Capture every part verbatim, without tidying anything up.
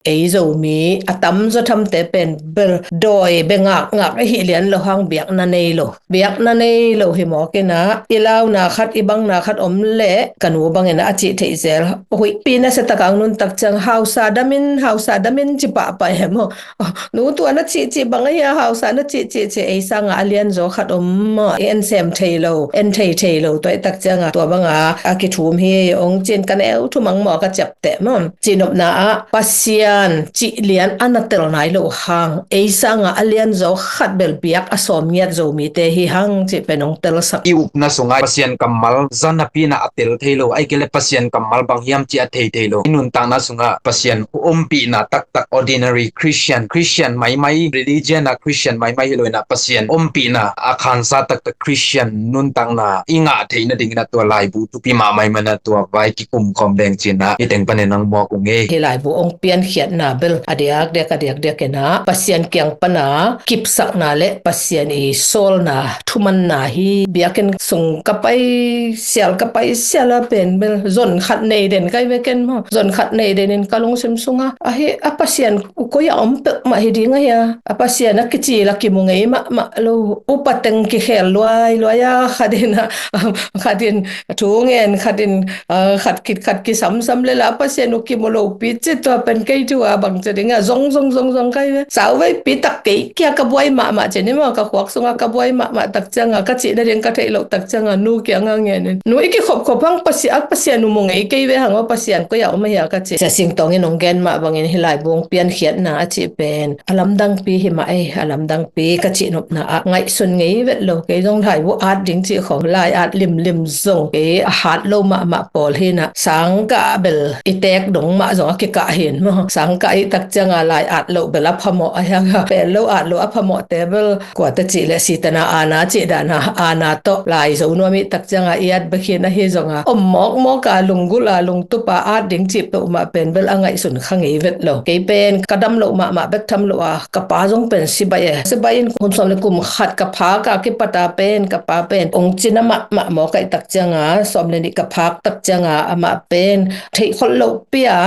ei Zomi a tamzaw thamte pen bel dawi bia ngakngak ahi lian lo hang biakna nei lo. Biakna nei lo hi mawk inah i launa khat i bangna khat om leh ka nu bangin a cih theih zel. Huihpi nasia takah nuntak ciang hausa damin, hausa damin ci pahpah e maw. Nu tua na cihcih bang ahi a hausa na cihcih ci ei sanga a lianzaw khat om maw. I ensem thei lo, en thei thei lo tua i tak cianga tua banga a kithum hi ong cin ka neu thumang maw ka ciap teh maw. Cihnopna ah Pasian cih lian a na tel nai lo hang ei sanga a lianzaw khat bel biak a sawm ngiat Zomite hi hang cih pen ong telsak. I upna sungah Pasian kammal zanapi inah a tel thei lo, ai kei le Pasian kammal bang hiam cih a thei thei lo. I nuntakna sungah Pasian ompihna taktak, ordinary Christian, Christian maimai, religion a Christian maimai hi lo inah Pasian ompihna a khansa taktak Christian nuntakna i ngah theih nadingin a tua laibu thupi mahmah i mana tua vai kikum khawm deng cinah i teng panin ang muak ung ei. Hi laibu ong piankhiatna bel a diakdiak a diakdiak inah Pasian kiang pana kipsakna le Pasian i sawlna thumanna hi. Biakinn sung ka pai sial ka pai sial a pen bel zon khat nei den kai veken maw. Zon khat nei den in ka lungsim sunga ahi a Pasian koi a om peuhmah hi ding ahi a. A Pasian a kici la kimu ngei mahmah lo. Upa teng kikhel luai luai a khatin a khatin thu ngen khatin khat kit khat kisamsam le la Pasian uh kimu lopi ci tua pen kei thu a bang ci ding a zong zong zong zong kai ve. Sau veipi tak kei kia ka buai mahmah ci ni maw ka khuak sunga ka buai mahmah tak cianga ka cih nading ka theih loh tak cianga nu kianga ngenin nu i kikhopkhop hang Pasian, Pasian uh mu ngei kei ve hang aw Pasian koi a om ahi a ka cih. Sia Sing Tawng in ong gen mah bangin hi laibu ong piankhiatna a cih pen a lamdangpi hi mah ei a lamdangpi ka cihnopna ah ngaihsun ngei vet lo kei zong laibu at ding cih khawng lai at limlim zong kei a hat lo mahmah pawl hinah sangkah bel i tek dong mah zong a kikah hin maw sangkah i tak cianga lai at loh bel a phamawh a hianga pel lo at loh a phamawhte bel kuate cih le sitana ana cih dana ana tawh lai zo nuam i tak cianga i at bek hin ahi zonga om mawkmawk a lunggulh a lungtup a at ding cih peuhmah pen bel a ngaihsun kha ngei vet lo kei pen ka dam loh mahmah bek tham loh a ka pa zong pen sibai e sibai in kum sawm le kum khat ka phak a kipata pen ka pa pen ong cina mahmah mawk ahi tak cianga sawm le nih ka phak tak cianga amah pen theihkholh loh pia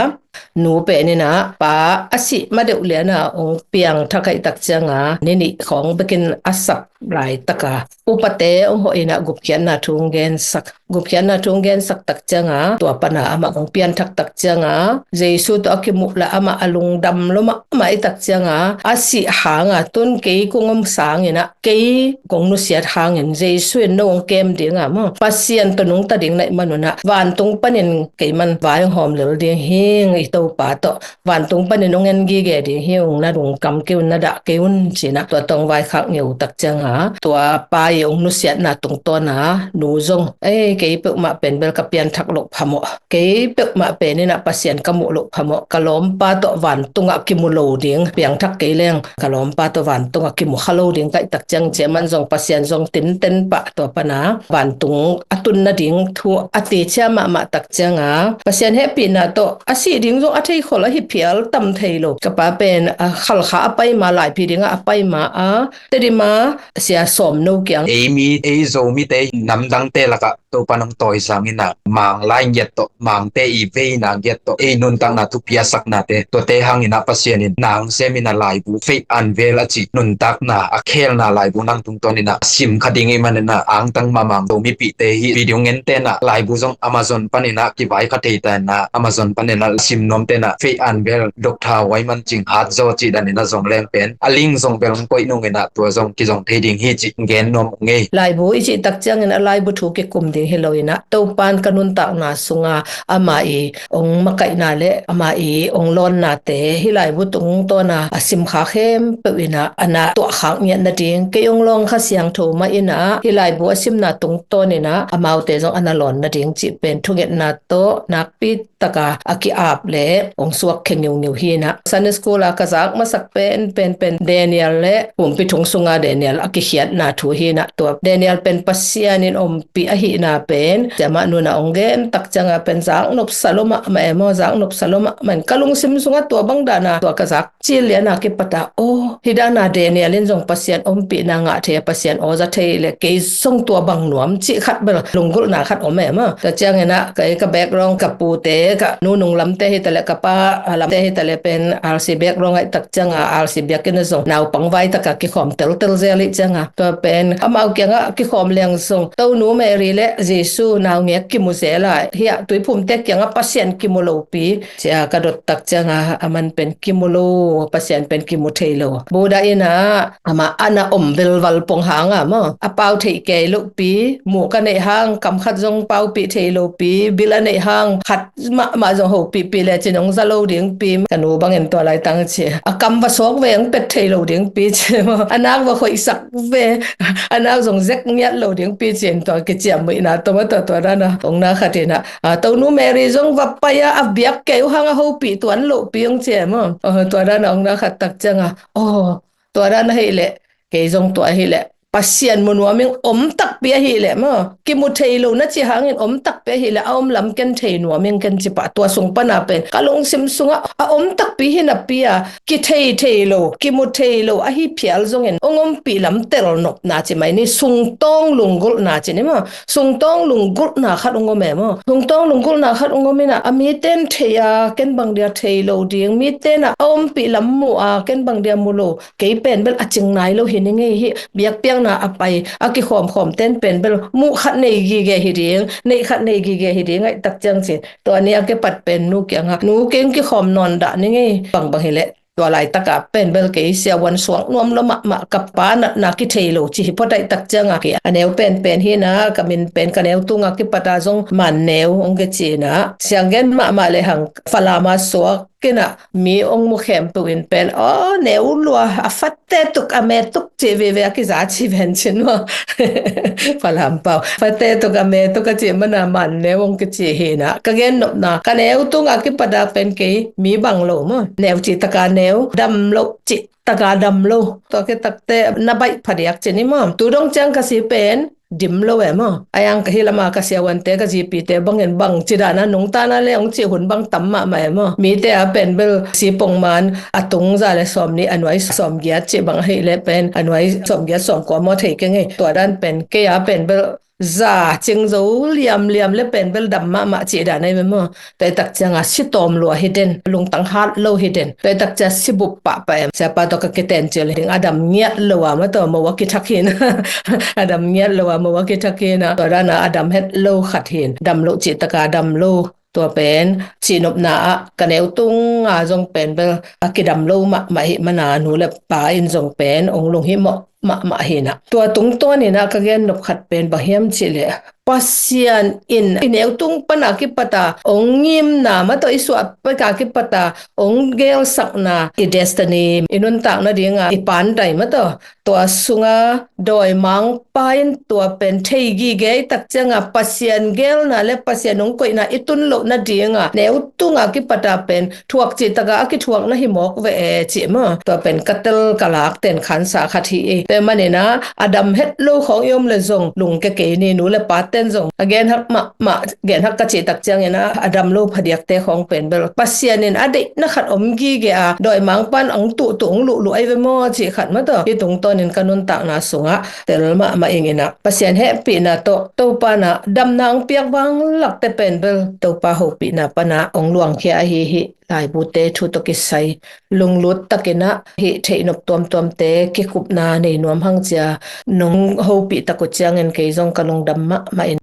nu pen inah pa a sih ma deuh liana ong piangthak ahi tak cianga ni nih khawng bekin a sap laitaka upate ong hawh inah gupkhiatna thu ong gensak gupkhiatna thu ong gensak tak cianga tua pana amah ong pianthak tak cianga Jesu tawh a kimuh la amah a lungdam lo mahmah i tak cianga a sih hanga tun kei kung om sanginah kei kong nusiat hangin Jesu in no ong kem dinga maw Pasian tawh nungta ding naih manunah vantung panin kei man vai ong hawm lel ding hing i Topa tawh vantung panin ong en gige ding hi ung na lungkam kei un na dah kei un cinah tua tawh ong vaikhak ngeu tak cianga tua pa i ong nusiatna tungtawna nu zong ei kei peuhmah pen bel ka pianthak loh phamawh kei peuhmah pen inah Pasian ka muh loh phamawh ka lawmpa tawh vantungah kimu lo ding piangthak kei leng ka lawmpa tawh vantungah kimu kha lo ding kaih tak ciang ciaman zong Pasian zong tinten pah tua pana vantung a tun nading thu a teicia mahmah tak cianga Pasian hehpihna tawh a sih ding zong a theikhol ahi phial tam thei lo ka pa pen a khalkha a paima laiphi dinga a paima a Tedima sia sawm no kiang ei mi ei Zomite namdangte lakah Topa nong tawi sanginah mang lai ngiat tawh mangte i veina ngiat tawh ei nuntakna thupi a saknate tuate hanginah Pasian in nang seminah laibu feih anvel a cih nuntakna a khelna laibu nang tungtawninah sim kha ding i maninah angtang mamang do mipihte hi video ngentenah laibu zong Amazon paninah kivai kha thei tanah Amazon paninah sim nuamtenah feih anvel Doctor Waiman Cing Hat Zaw cih daninah zong leng pen a link zong bel hong koih nunginah tua zong kizong thei ding hi cih gen nuam ngei. Laibu i cih tak ciangin a laibu thu kikum ding hi loinah Topan ka nuntakna sunga ama i ong makaihna le ama i ong lawnnate hi laibu tungtawna a simkha khempeuh inah a na tuahkhak ngiat nading kei ong lawngkha siangtho mah inah hi laibu a simna tungtawninah amaute zong a na lawn nading cih pen thungetna tawh nakpi taka a ki-ap le ong suak khe ngiungeu hinah Sunday school a ka zak masak pen pen pen Daniel le pumpi thung sunga Daniel a kikhiatna thu hinah tua Daniel pen Pasian in ompih ahihna a pen, siamah nuna ong gen tak cianga pen zaknop sa lo mahmah e maw, zaknop sa lo mahmah in ka lungsim sungah tua bang dana tua ka zak cil liana kipata, oh, hi dana Daniel in zong Pasian ompihna ngah thei a, Pasian aw za thei le kei zong tua bang nuam cih khat bel lunggulhna khat om e maw. Tua ciangin ah kei ka background, ka pute, ka nunung lamte hitaleh ka pa a lamte hitaleh pen R C background aih tak cianga R C biakinn a zong naupang vai taka kikhawm teltel zel ih cianga tua pen amau kiangah kikhawm leng zong Tonu Mary le Jesu naungek kimu zel a, hiah tuiphumte kiangah Pasian kimu lopi cia ka dot tak cianga aman pen kimu lo, Pasian pen kimu thei lo. Buddha inah amah ana om velval pong hanga maw, a pau theih kei lopi, muh ka neih hang kam khat zong paupih thei lopi, bil a neih hang khat mahmah zong hopihpih le cin ong za lo dingpi, ka nu bangin tua laitang ci a kam va sawk ve ong pet thei lo dingpi ci maw, a nak va khoihsak ve, a nak zong zek ngiat lo dingpi cin tua kiciam muihna toma tua tua dana ong na khat inah a, Tonu Mary zong va pai a, a biak kei uh hang a hopih tuan lohpi ong ci e maw. Tua dana ong na khat tak cianga, oh, tua dana hei leh kei zong tua hei leh Pasian mu nuam ing om takpi ahi leh maw, kimu thei lo na ci hangin om takpi ahi leh a om lam ken thei nuam ing ken ci pah. Tua sung pana pen ka lungsim sungah a om takpi hi napi a, kithei thei lo, kimu thei lo ahi phial zongin ong ompih lam telnopna ci mai ni, sungtawng lunggulhna ci ni maw. Sungtawng lunggulhna khat ong om e maw. Sungtawng lunggulhna khat ong om inah a miten thei a ken bang dia thei lo ding, miten ah a ompih lam mu a ken bang dia mu lo, kei pen bel a cing nai lo hi ni ngei hi. Biakpiakna a pai a kikhawmkhawm ten pen bel muh khat nei gige hi ding, neih khat nei gige hi ding aih tak ciang cin tua ni a kipat pen nu kiangah nu keng kikhawm nawn dah ni ngei bangbang hi leh. Tua laitaka pen bel kei siavuan suak nuam lo mahmah, ka pa natna kithei lo ci hi phot aih tak cianga kei a neu penpen hina, ka min pen ka neu tunga kipata zong Man Neu ong ke cina. Sianggen mahmah le hang Falama suak kina mi ong mu khempeuh in pen, aw, neu lua, a fate tuk a me tuk ci vive a kiza ci ven cin maw. Falam pau fate tuk a me tuk a ci mana Man Neu ong ke ci hina. Ka gen nopna ka neu tunga kipata pen kei mi bang lo maw, neu ci taka neu, dam lo ci taka dam lo. Tua ke takte na baih phadiak ci ni maw. Tu dong ciang ka si pen dim lo e maw. A yang ka hi lama ka siavuante ka zipite bangin bang ci dana nungtana le ong ci hun bang tam mahmah e maw. Mite a pen bel si pongman a tung za le sawm ni a nuai sawm giat ci bang ahi le pen a nuai sawm giat sawm kua maw thei keng e. Tua dan pen kei a pen bel za cing zo liamliam le pen bel dam mahmah cih dan ahi ve maw. Tua tak cianga si tawm lua hi den, lungtang hat lo hi den. Tua tak cia si bup pahpah em. Siapa tawh ka kiten cil ding a dam ngiat lo a maw, tua maw a kithak hin. A dam ngiat lo a maw a kithak hin a. Tua dana a dam het lo khat hin. Dam lo cih taka dam lo. Tua pen cihnopna ah ka neu tunga zong pen bel a kidam lo mahmah hi mana nu le pa in zong pen ong lung hi mawh mahmah hina. Tua tungtawn ina ka gen nop khat pen bang hiam cih leh Pasian in i neu tung pana kipata ong ngimna maw, tua i suah peka kipata ong gelsakna, i destiny, i nuntakna dinga i pandai maw, tua tua sunga dawimangpa in tua pen thei gige i tak cianga Pasian gelna le Pasian ong koihna i tun lohna dinga neu tunga kipata pen thuak cih taka a kithuakna hi mawk ve e cih maw. Tua pen ka tel ka lak ten khansa khat hi e. Tua manina a dam het lo khawng i om le zong lungke kei ni, nu le pa ten zong a gen hak mahmah, gen hak ka cih tak ciangina a dam lo phadiakte khawng pen bel Pasian in a deihna khat om gige a, dawimangpan ang tuhtuh ong luhluh ai ve maw cih khat maw, tua hi tungtawnin ka nuntakna sungah tel mahmah ingina Pasian hehpihna tawh Topa na damna ong piak vanglakte pen bel Topa hopihna pana ong luangkhia ahi hi. Laibute thu tawh kisai lunglut takinah hih theihnop tuamtuamte kikupna nei nuam hang cia nong hopih tak uh ciangin kei zong ka lungdam mahmah in.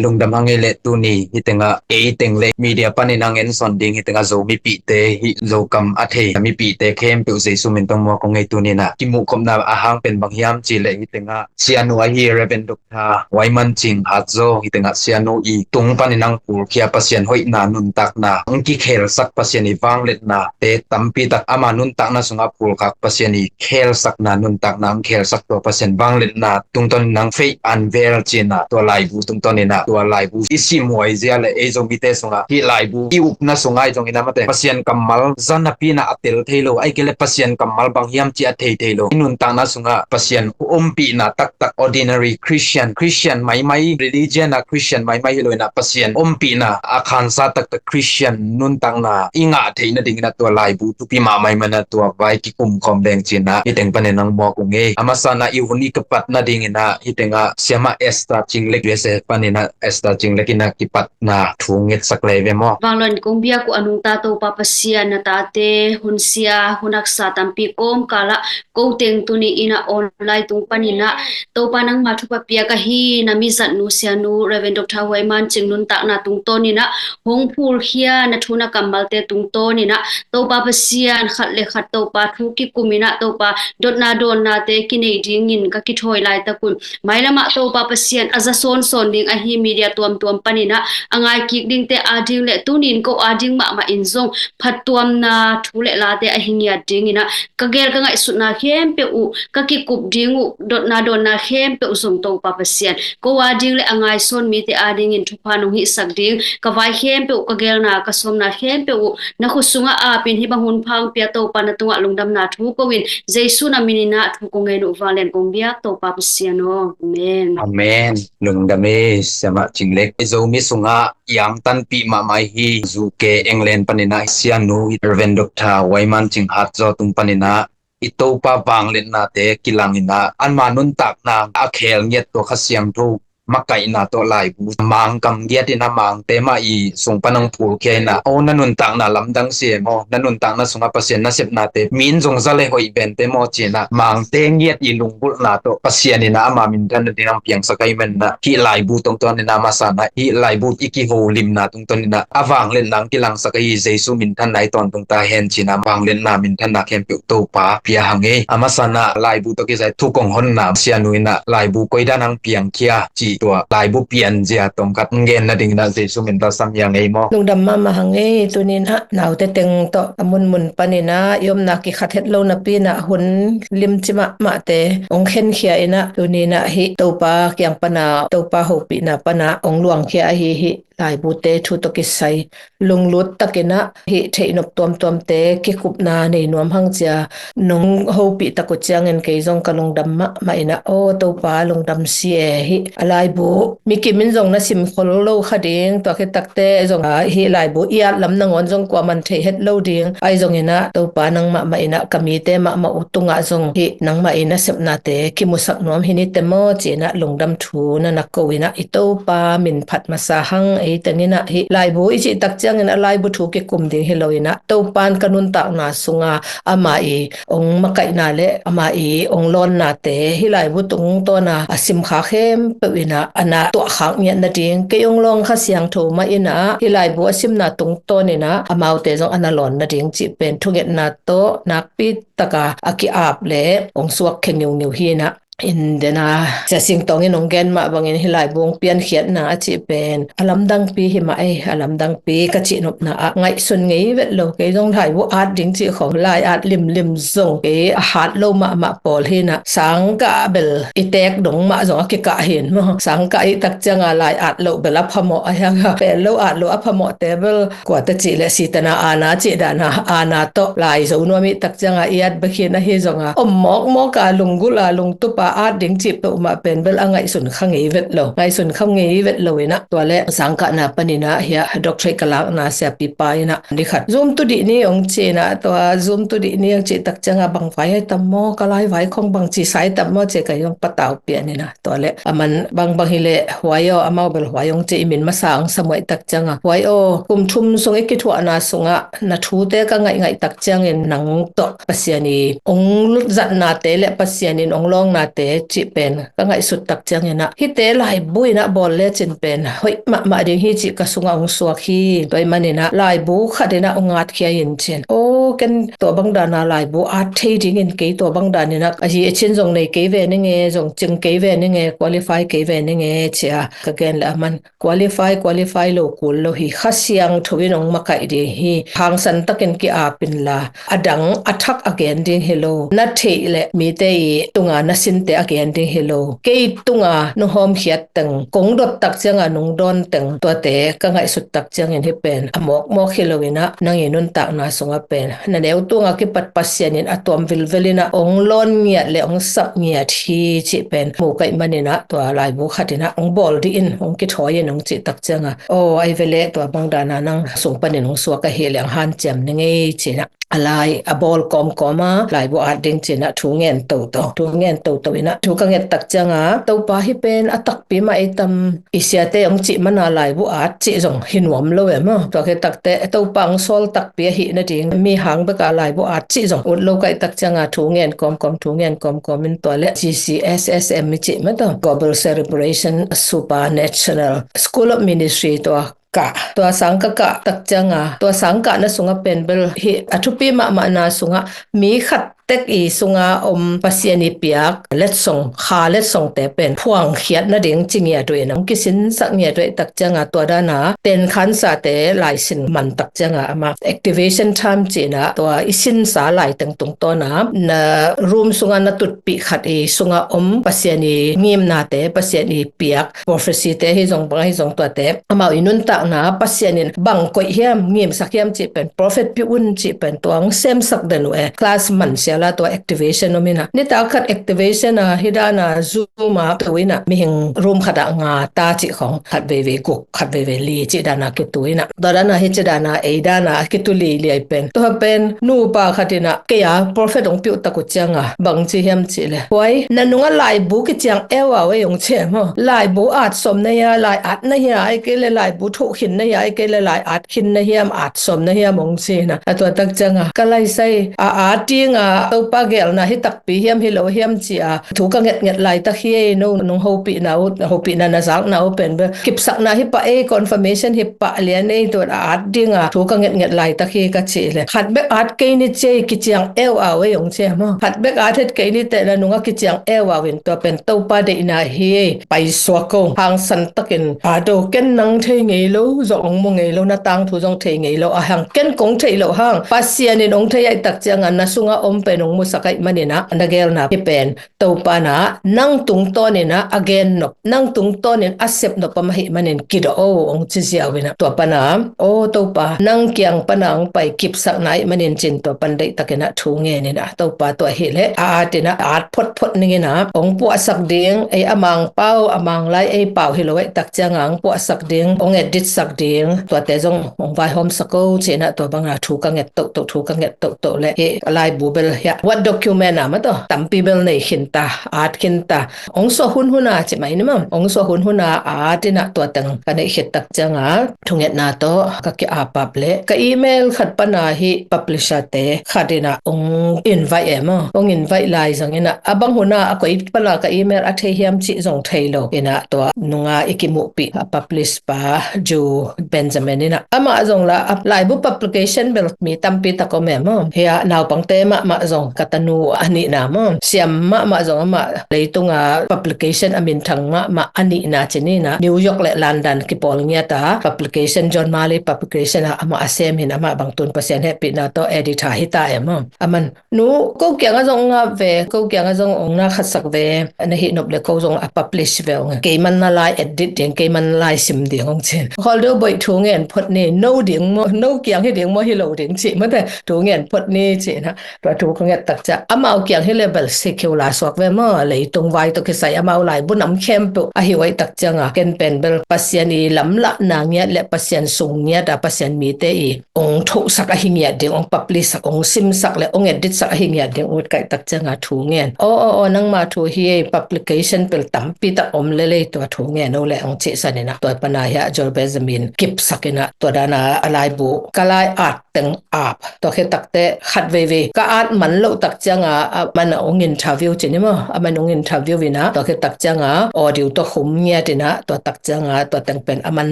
Lungdam hang ei leh tuni hih tengah ei teng le media panin hang en sawn ding hih tengah Zo mipihte, hih Zo kam a thei mipihte khempeuh Jesu min tawh muak kong ei. Tuninah kimuhkhopna a hang pen bang hiam cih leh hih tengah sianu ahi Reverend Doctor Waiman Cing Hat Zo hih tengah sianu i tung panin hang pulkhia Pasian hoihna nuntakna hang kikhelsak Pasian i vangliatna te tampi tak ama nuntakna sungah pulkhak Pasian i khelsakna nuntakna hang khelsak tua Pasian vangliatna tungtawn nang feih an vel cinah tua laibu tungtawn inah tua laibu i simhuai zia le ei Zomite sungah hih laibu i upna sungah i zong in a mate Pasian kammal zanapi in a tel thei lo, ai kei le Pasian kammal bang hiam ci a thei thei lo. I nuntakna sungah Pasian ompihna taktak, ordinary Christian, Christian maimai, religion a Christian maimai hi lo in a Pasian ompihna a khansa taktak Christian nuntakna i ngah theih nading in a tua laibu thupi mahmah ahih man a tua vai kikum khawm leng ci in a hih teng panin nang mawk ung ei. A masa in a i hun i kipat nading in a hih teng ah Siamah Esther Cing Lek U S A panin a Esther Cing Lek in a kipatna thu ngetsak lei ve maw? Vanglian kong biak uh a nungta Topa Pasian, na tate hun sia hun haksa tampi kawmkal ah ko teng tuni in a online tung panin a Topa nangma thupha piak ahi na mizatnu sianu Reverend Doctor Huai Man Cing nuntakna tungtawn in a hong phulkhia na thu na kammalte tungtawn in a Topa Pasian, khat le khat Topa thu kikum in a Topa dotna dawnnate kinei dingin ka kithawi laitak un mailam ah Topa Pasian a za sawnsawn ding ahi media tuamtuam panin a a ngai kik dingte ading le tuni in ko ading mahmah in zong phattuamna thu le late a hi ngiat ding in a ka geel ka ngaihsutna khempeuh uh, ka kikup ding uh dotna dawnna khempeuh zong Topa Pasian, ko ading le a ngaihsun mite adingin thupha nong hihsak ding, ka vai khempeuh, ka geelna, ka sawmna khempeuh uh na khut sungah ap in hih bang hun pha hong pia Topa na tungah lungdamna thu ko in Jesu na min in a thu ko ngen uh. Vanglian kong biak Topa Pasian aw. Amen. Amen. Lungdam ei Siamah Cing Lek. Zomi sungah i angtanpih mahmah hi. U K England panin a sianu Reverend Doctor Huai Man Cing Hat Zaw tung panin a i Topa vangliatnate kilang in a anmah nuntakna a kheel ngiat tua Kha Siangtho makaihna tawh laibu Mangkam giat in a Mangte mah i sung pan hong phulkhia in a, aw na nuntakna lamdang si e maw, na nuntakna sungah Pasian nasepnate mi in zong za le hoih vente maw ci in a Mangte ngiat i lunggulhna tawh Pasian in a ama minthan nading hong piangsak ahih man in a hih laibu tungtawn in a a masa in a hih laibu i kiholimna tungtawn in a a vangliatna hong kilangsak ahi Jesu minthanna i tawntung ta hen ci in a vangliatna minthanna khempeuh Topa pia hang ei. A masa in a laibu tawh kisai thu kong honna sianu in a laibu koidan hong piangkhia cih tua laibu pianzia tawmkhat hong gen nading in a Jesu min tawh sam hi hang ei maw? Lungdam mahmah hang ei. Tuni in a naute teng tawh a munmun panin a i omna kikhat het lo napi in a hun limci mahmahte hong khenkhia in a tuni in a hih Topa kiang pan a Topa hopihna pan a hong luangkhia ahi hih laibute thu tawh kisai lunglut takin a hih theihnop tuamtuamte kikupna nei nuam hang ci a nong hopih tak uh ciangin kei zong ka lungdam mahmah in a, aw Topa lungdam si e. Hih a laibu mi kim in zong na sim khol lo kha ding, tua khit takte zong a hih laibu i at lam nangawn zong kuaman thei het lo ding. Ahi zongin a Topa nang mahmah in a ka mite mahmah uh tungah zong hih nangmah i nasepnate kimusak nuam hi ni te maw ci in a lungdam thu na na ko in a i Topa min phat masa hang. Ei teng in a hih laibu i cih tak ciangin a laibu thu kikum ding hi lo in a Topa in ka nuntakna sunga ama i ong makaihna le ama i ong lawnnate hih laibu tungtawn a a simkha khempeuh in a a na tuahkhak ngiat nading, kei ong lawng Kha Siangtho mah in a hih laibu a simna tungtawn in a amaute zong a na lawn nading cih pen thungetna tawh nakpi taka a ki-ap le ong suak khe ngiungeu hi in a. In den a Sia Sing Tawng in ong gen mah bangin hih laibu ong piankhiatna a cih pen a lamdangpi hi mah ei. A lamdangpi ka cihnopna ah ngaihsun ngei vet lo. Kei zong laibu at ding cih khawng lai at limlim zong kei a hat lo mahmah pawl hi in a, sangkah bel i teek dong mah zong a kikah hi in maw. Sangkah i tak ciang a lai at loh bel a phamawh a hiang a, pel lo at loh a phamawhte bel kuate cih le sitana ana cih dan a ana tawh lai zo nuam i tak ciang a i at bek hi in, ahi zong a om mawkmawk a lunggulh a lungtup a at ding cih peuhmah pen bel a ngaihsun kha ngei vet lo. Ngaihsun kha ngei vet lo in a, tua le sangkahna panin a hih a doctorate ka lakna siapipa in a ni khat Zoom tu dih ni ong ci in a, tua Zoom tu dih ni ong cih tak ciang a bang vai ai tam maw, ka lai vai khong bang ci sa ai tam maw ci a ka hong patau pian in a. Tua le aman bangbang hi le Huai aw, amau bel Huai ong ci i min masa ong samuaih tak ciang a, Huai aw, kum thum sung i kithuahna sungah na thute ka ngaihngaih tak ciangin nang tawh Pasian i ong zatnate le Pasian in ong lawngnate cih pen ka ngaihsut tak ciangin a, hihte laibu in a bawl lecin pen hoih mahmah ding hi cih ka sungah ong suak hi. Tua ahih manin a laibu khat in a ong atkhia in cin, aw ken tua bang dan a laibu at thei dingin kei tua bang dan in a a hi a cin zong nei kei ve ning e, zong cing kei ve ning e, qualify kei ve ning e ci a ka gen le aman qualify, qualify lo kul lo hi. Kha Siangtho in ong makaih ding hi. Hangsan takin ki-ap inla, a dang a thak a gen ding hi lo. Na theih le mite i tunga na sin te a gen ding hi lo. Kei tunga nunghawmkhiat teng, kong dot tak cianga nungdawn teng, tuate ka ngaihsut tak ciangin hih pen a mawkmawk hi lo inah, nang i nuntakna sungah pen na neu tunga kipat Pasian in a tuam vilvel inah ong lawn ngiat le ong sap ngiat hi cih pen mu ka hih maninah, tua laibu khat inah ong bawl dih in, ong kithawi in ong cih tak cianga, aw, ai ve leh, tua bang dana nang sung panin ong suak ahih leh ong hanciam ning ei, cinah a lai a bawl kawmkawm a, laibu at ding cinah thu ngen toto, thu ngen toto inah thu ka nget tak cianga, Topa, hih pen a takpi mah ei tam, i siate ong cih mana laibu at cih zong hi nuam lo e maw. Tua khit takteh Topa ong sawl takpi ahih nading mi hang beka laibu at cih zong ut lo ka hih tak cianga, thu ngen kawmkawm, thu ngen kawmkawm in, tua le G C S S M i cih mah, tua Global Celebration Supernatural School of Ministry, tua kah, tua sang ka kah tak cianga, tua sang kahna sungah pen bel hih a thupi mahmahna sungah mi khat tek i sunga om Pasian i piak letsong, kha letsongte pen phuangkhiat nading ci ngiat uh inah, ong kisinsak ngiat uh ih tak cianga, tua dana tenkhansate laisin man tak cianga, amah activation time cinah, tua i sinsa laiteng tungtawna na room sunga na tutpih khat i sunga om Pasian i ngimnate, Pasian i piak prophecy te hi zong, bang hi zong, tuate amau i nuntakna Pasian in bang koih hiam, ngimsak hiam cih pen, prophet pih un cih pen, tua ong semsak den uh e. Class man siala tua activation om inah, nitak khat activation a hih dana Zoom a tu inah, mihing room khatah nga ta cih khong, khat veivei guk, khat veivei li cih dana kitu inah, tua dana hih ci dana ei dana kitu liliai pen, tua pen nupa khat inah kei a prophet ong piuh tak uh cianga bang ci hiam cih le, huai, na nunga laibu kiciang eu au ei ong ci e maw. Laibu at sawm na hia, lai at na hia, ai kei le laibu thoh khin na hia, ai kei le lai at khin na hiam, at sawm na hiam ong ci inah, a tua tak cianga ka laisai a at dinga Topa gelna hi takpi hiam hi lo hiam cia thu ka ngetnget laitak hi ei. No nung hopihna uh, hopihna na zakna uh pen bel kipsakna hi pah ei, confirmation hi pah lian ei, tua a at dinga thu ka ngetnget laitak hi ka cih le, khat bek at kei ni ci ei, kiciang eu au ei ong ci e maw. Khat bek at het kei ni teh na nunga kiciang eu au in, tua pen Topa deihna hi ei, paisuak ko, hangsan takin at o, ken nang thei ngei lo, zong ong mu ngei lo, na tangthu zong thei ngei lo, a hang ken kong theih loh hang Pasian in ong thei ahih tak cianga na sunga om pen ong musak ahih maninah, na gelna hi pen Topa inah nang tungtawn inah a gen nop, nang tungtawn in a sep nop om ahih manin kidawh o, ong ci ziau inah, tua pana, aw Topa, nang kiang pana ong pai kipsakna ahih manin cin, tua pan deihtak inah thu ngen inah, Topa, tua hileh a at inah at photphot ning inah, ong puahsak ding, ei a mangpau, a manglai ei pau hi lo ahih tak cianga ong puahsak ding, ong editsak ding, tuate zong ong vaihawmsak o, cinah tua banga thu ka nget tohtoh, thu ka nget tohtoh le hih laibu bel hiah Word document a mah tawh tampi bel nei khinta, at khinta, ong suah hunhuna ci mai ni maw, ong suah hunhuna at inah tua teng ka neih khit tak cianga thungetna tawh ka ki-apap le ka email khat pana hih publisher te khat inah ong invite e maw, ong invite lai zang inah, a bang huna a koi pana ka email a thei hiam cih zong thei lo inah, tua nunga i kimuhpih a publish pa Ju Benjamin inah, amah zong la a laibu publication bel mi tampi tak om e maw. Hiah naupangte mahmah zong, ka tanu a nihna maw, siam mahmah zong amah leitunga publication a minthang mahmah a nihna ci ni inah, New York le London kipawl ngiata publication, John Marley publication ah amah a sem hi inah, amah bang tun Pasian hehpihna tawh editor hita e maw. Aman, nu, ko kiangah zong ngap ve, ko kiangah zong ong na khatsak ve, na hih nop le ko zong a publish ve ong. Keiman na lai edit ding, keiman na lai sim ding ong ci. Khawl deuh boih, thu ngen phot ni, no ding maw, no kiang hi ding maw, hi lo ding cih mate, thu ngen phot ni ci inah, tua thu ka nget tak ciah amau kiang hi le bel secular suak ve maw, leitung vai tawh kisai amau laibu nam khempeuh ahi uh ahih tak cianga, ken pen bel Pasian i lamlahna ngiat le Pasian sung ngiata Pasian mite i ong thohsak ahi ngiat ding, ong publish sak, ong simsak le ong edit sak ahi ngiat ding ut ka hih tak cianga thu ngen. Aw, aw, aw, nangma thu hi ei, publication pel tampi tak om lel ei, tua thu ngen o le ong cihsan inah, tua pana hiah Joel Benjamin kipsak inah, tua dana a laibu ka lai at teng ap, tua khit takteh khat veivei ka at man loh tak cianga, a man a ong interview ci ni maw, a man ong interview inah, tua khit tak cianga audio tawh khum ngiat inah, tua tak cianga tua teng pen a man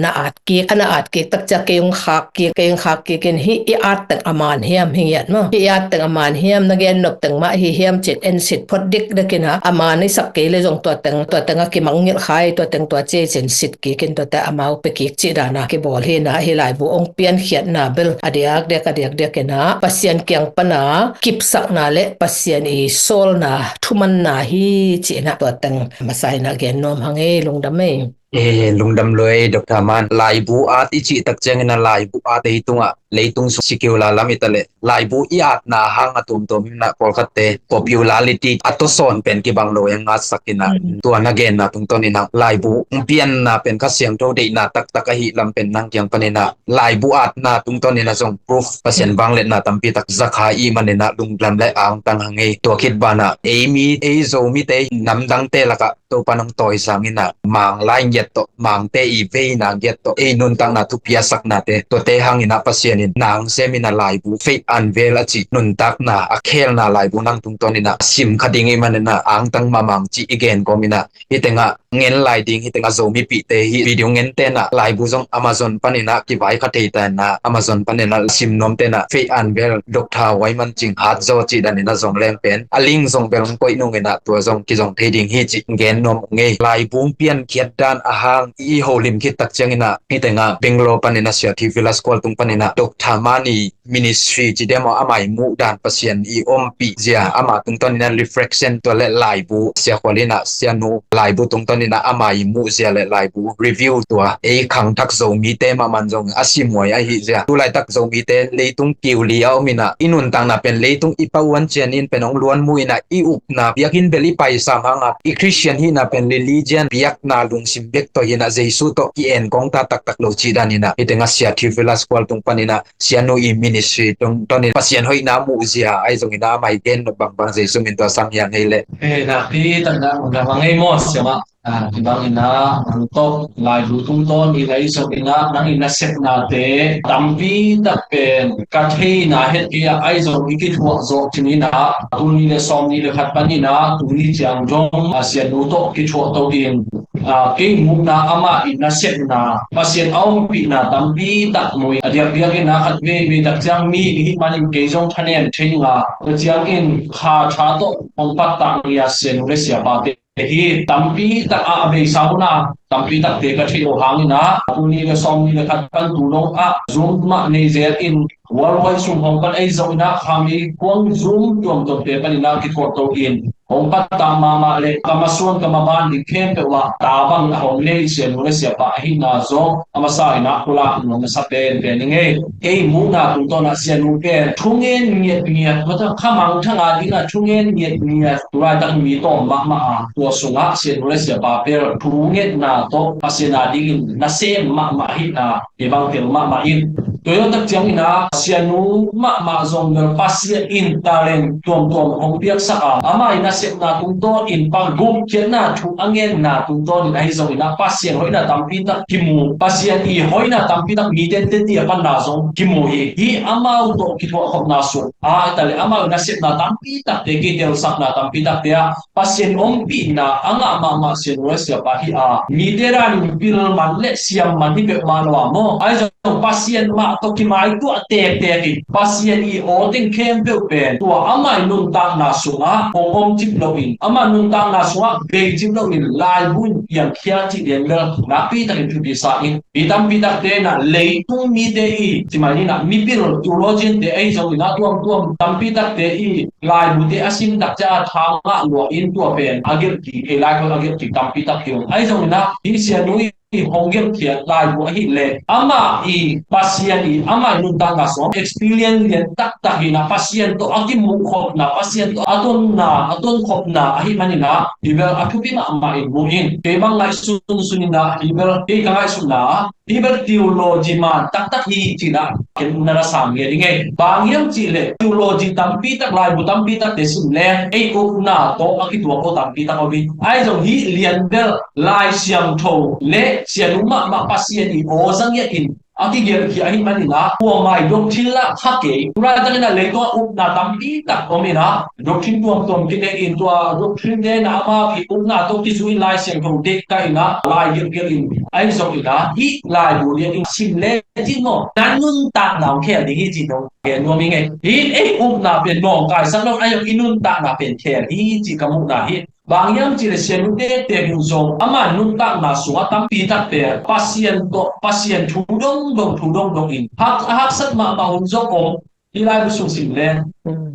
na at kik, a na at kik tak ciang kei ong khak kik, kei ong khak kik in, hih i at teng a man hiam, hi ngiat maw, hih i at teng a man hiam, na gen nop teng mah hi hiam cin en sit phot dikdek inah, a man i sak kei le zong tua teng, tua teng a kimangngilh khai, tua teng tua ci ei cin sit kik in, tua teng amau pia kik cih dana kibawl hi inah, hih laibu ong piankhiatna bel a diakdiak, a diakdiak inah Pasian kiang pana kipsak na le Pasian i sawlna thumanna hi ci-in ah tua teng masa in ah gen nuam hang ei. Lungdam ei. E, lungdam lua ei, Doctor Man. Laibu at i cih tak ciangin ah laibu at ei tungah leitung sung secular lam i ta leh laibu i atna hang a tuamtuam in ah pawlkhatte popularity a tawsawn pen kibang lo eng ngatsak in ah tua na genna tungtawn in ah laibu pianna pen Kha Siangtho deihna taktak ahi lam pen nang kiang panin ah laibu atna tungtawn in ah zong proof Pasian vangliatna tampi tak za kha i hih manin ah lungdam le angtang hang ei. Tua khit banah ei mi, ei Zomite namdangte lakah Topa nong tawisang in ah Mang lai ngiat tawh, Mangte i veina ngiat tawh ei nuntakna thupiaksaknate tuate hang in ah Pasian in nang sem in ah laibu Faith Unveiled a cih nuntakna a khelna laibu nang tungtawn in ah sim kha ding i hih manin ah angtang mahmah ing ci i gen kawm in ah hih tengah ngen lai ding, hih tengah Zomipihte hih video ngente in ah laibu zong Amazon panin ah kivai kha thei ta in ah Amazon panin ah sim nuamte in ah Faith Unveiled Doctor Waiman Ching Hat Zaw cih dan in ah zong leng pen a link zong bel hong koih nung in ah tua zong kizong thei ding hi cih gen nuam ung ei. Laibu piankhiat dan a hang i holim khit tak ciangin ah hih tengah Bangalore panin ah Sia Thi Villa School tung panin ah Doctor Mani Ministry ci diam aw, ama i muh dan Pasian i ompih zia, ama tungtawn in ah reflection tua le laibu, Sia Khual in ah Sianu laibu tungtawn in ah ama i muh zia le laibu review tua ei khangthak Zomite mahmah in zong a sim huai ahi zia. Tulaitak Zomite leitung kiu li a om in ah i nuntakna pen leitung i pauan cian in pen hong luan mu in ah i upna biakinn bel i paisam hang a i Christian hihna pen religion biakna lungsim bek tawh hi in ah Jesu tawh ki-en kawngta taktak lo cih dan in ah hih tengah Sia Thi Villa School tung panin ah Sianu i ministry tungtawn in Pasian hoihna muh zia ahi zongin ah ama i gen nop bangbang Jesu min tawh sang hiang ei leh. E, nakpi takin ah lungdam hang ei maw siamah. A, hih bangin ah nang tawh laibu tungtawn in ah ahi zongin ah nang i nasepnate tampi tak pen ka theihna het kei ah ahi zong i kithuah zawh cin in ah tul nih le sawmnih le khat panin ah tuni ciang zong a Sianu tawh kithuah to in a, kei muhna amah i nasepna Pasian a ompihna tampi tak mu hi. A diakdiak in ah khat veivei tak ciang mi i hih manin kei zong thanem thei ing a, tua ciangin kha tha tawh hong pattak ngia Sianu le siapate hi tampi tak a, a beisa hun a tampi takte ka theih loh hangin ah tul nih le sawmnih le khat pan tu dong ah Zoom mah nei zel in worldwide sung hong pan ahi zongin ah kha meikuang Zoom tuamtuamte panin ah kithuah to in hong pattak mahmah le ka masuan ka maban ding khempeuh ah tabang a hong nei Sianu le siapa ahihna zong a masa in ah pulak nuam masa penpen ing ei. Kei muhna tungtawn ah Sianu pen thungen ngiatngiat, mata kha mangthang a ding ah thungen ngiatngiat, tulaitak mi tawm mahmah a, tua sungah Sianu le siapa pen thungetna tawh Pasian a dingin nasem mahmah ahihna i bang tel mahmah in. Tua hi tak ciangin ah Sianu mahmah zong bel Pasian in talent tuamtuam hong piaksak a, ama i nasepna tungtawn in pa gupkhiatna thu a ngenna tungtawn in ahi zongin ah Pasian hoihna tampi tak kimu, Pasian i hoihna tampi tak mite teti a panna zong kimu hi. Hih amau tawh kithuahkhopna sung a, a ta le amau i nasepna tampi takte, kitelsak na tampi takte ah Pasian ompihna a ngah mahmah Sianu le siapa hi a, mite danin pil man le siam man hi peuhmah lo a maw, ahi zong Pasian mah tawh kimaituah tektek in Pasian i aw teng khempeuh pen tua ama i nuntakna sungah hong om cip loin, ama nuntakna sungah bei cip loin laibu in piangkhia cih lian bel nakpi takin thupi sa in. Mi tampi takte in ah leitung mite i, ci mai ni in ah, mipil theologian te ahi zongin ah tuamtuam tampi takte i laibute a sim tak ciang a tha ngah lua in tua pen a gelh kik, ei lai khawng a gelh kik tampi tak hi ung. Ahi zongin ah hih Sianu i hong gelhkhiat laibu ahih leh amah i Pasian i amah i nuntakna sung experience lian taktak hi in ah, Pasian tawh a kimuhkhopna, Pasian tawh a tonna, a tonkhopna ahih manin ah hih bel a thupi mahmah in mu in. Kei bang ngaihsun sun in ah hih bel kei ka ngaihsutna hih bel theology man taktak hi ci in ah ken na na sam nge ding ei. Bang hiam cih leh theology tampi tak, laibu tampi takte sim leng ei upna tawh a kituak aw tampi tak om hi. Ahi zong hih lian bel Lai Siangtho le Sianu mahmah Pasian i aw za ngiat in a kigelhkhia ahih manin ah kuamah i doctrine lah kha kei. Tulaitak in ah leitungah upna tampi tak om in ah doctrine tuamtuam kineih in tua doctrine te in ah amau i upna tawh kizui in Lai Siangtho deih kha in ah lai gelhgelh in, ahi zongin ah hih laibu lian in sim le cin maw, na nuntakna hong khel ding hi cih dong gen nuam ing ei. Hih ei upna pen nawngkaisak lo, ahi zong i nuntakna pen khel hi cih ka muhna hi. Bang hiam cih leh Sianu tektek in zong ama nuntakna sungah tampi takte Pasian tawh, Pasian thu dongdong, thu dongdong in hak, a haksat mahmah hun zong om. Hih laibu sung sim le.